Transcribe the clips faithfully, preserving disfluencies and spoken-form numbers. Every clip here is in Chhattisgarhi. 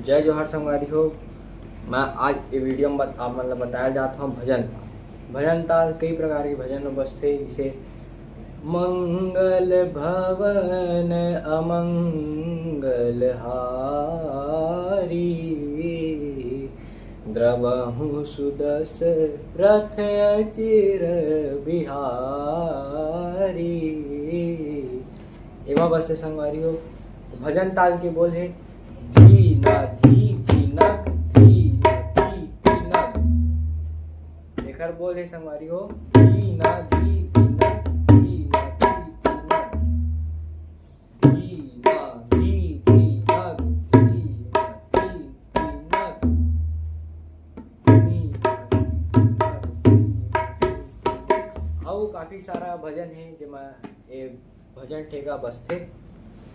जय जोहार संगवारी हो, मैं आज ये वीडियो में बत-, आप मन ला बताया जात हूँ भजन ताल। भजन ताल कई प्रकार के भजन में बसथे, जैसे मंगल भवन अमंगल हारी, द्रवहु सुदशरथ अचिर बिहारी। एमा बसथे संगवारी हो, भजन ताल के बोल हे धी ना धी धी नग, धी ना धी धी नग। एकर बोल हे संगवारी हो धी ना धी धी नग, धी ना धी धी नग। धी ना धी धी नग, धी ना धी धी नग। अउ काफी सारा भजन हे जेमा ए भजन ठेका बसथे।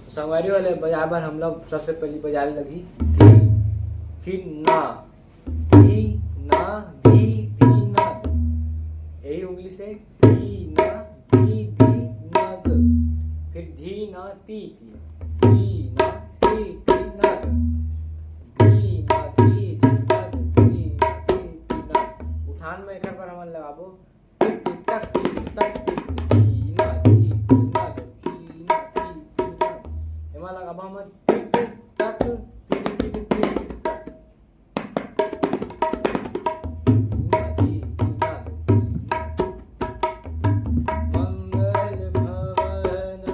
तो संगवारी हो, ले बजाए बर हमला सबसे पहली बजाए लगही धी, फिर ना, धी ना धी धी नग। यही उंगली से धी ना धी धी नग, फिर धी ना ती ती, धी ना ती ती नग, धी ना धी धी नग, धी ना धी धी नग। उठान में एकर बर हमन लगाबो टिक टिक टक, टिक टिक टक, टिक टिक, धी ना धी धी नग, धी ना धी धी नग। एमा लगाबो हमन टिक टिक टक, टिक टिक टिक टिक। मंगल भवन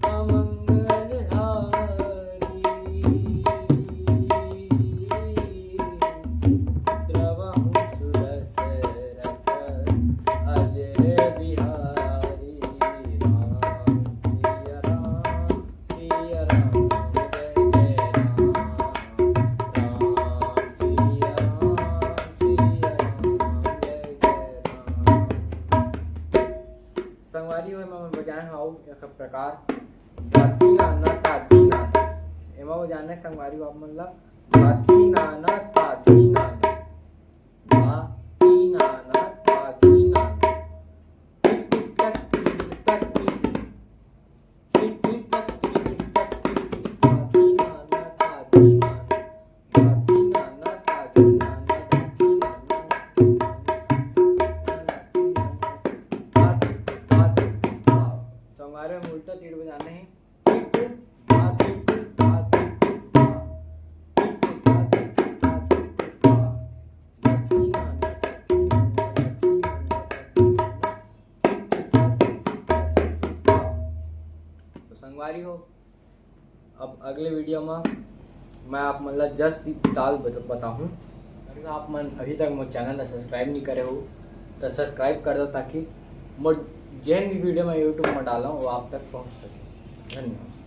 अमंगल हारी, द्रवहु सुदशरथ अचिर बिहारी। राम सिया राम, सिया राम, जय जय राम। राम सिया राम, सिया राम, जय जय राम। संगवारी हो, एमा मैं बजाए हूँ एक प्रकार धा धी ना ना धा धी ना ना। एमा बजाना हे संगवारी हो आप मन ला धा धी ना ना धा धी ना ना। धा धी ना ना धा धी ना ना। टिक टिक टक, टिक टिक टक, टिक टिक। संगवारी हो, उल्टा तीर बजाना हे। तो संगवारी हो, अब अगले वीडियो में मैं आप मन ला जस दी ताल बत-, बताहूँ। अगर आप मन अभी तक मोर चैनल ला सब्सक्राइब नहीं करे हो, तो सब्सक्राइब कर दो, ताकि मोर जेन भी वीडियो मैं YouTube में डालूँ, वो आप तक पहुँच सके। धन्यवाद।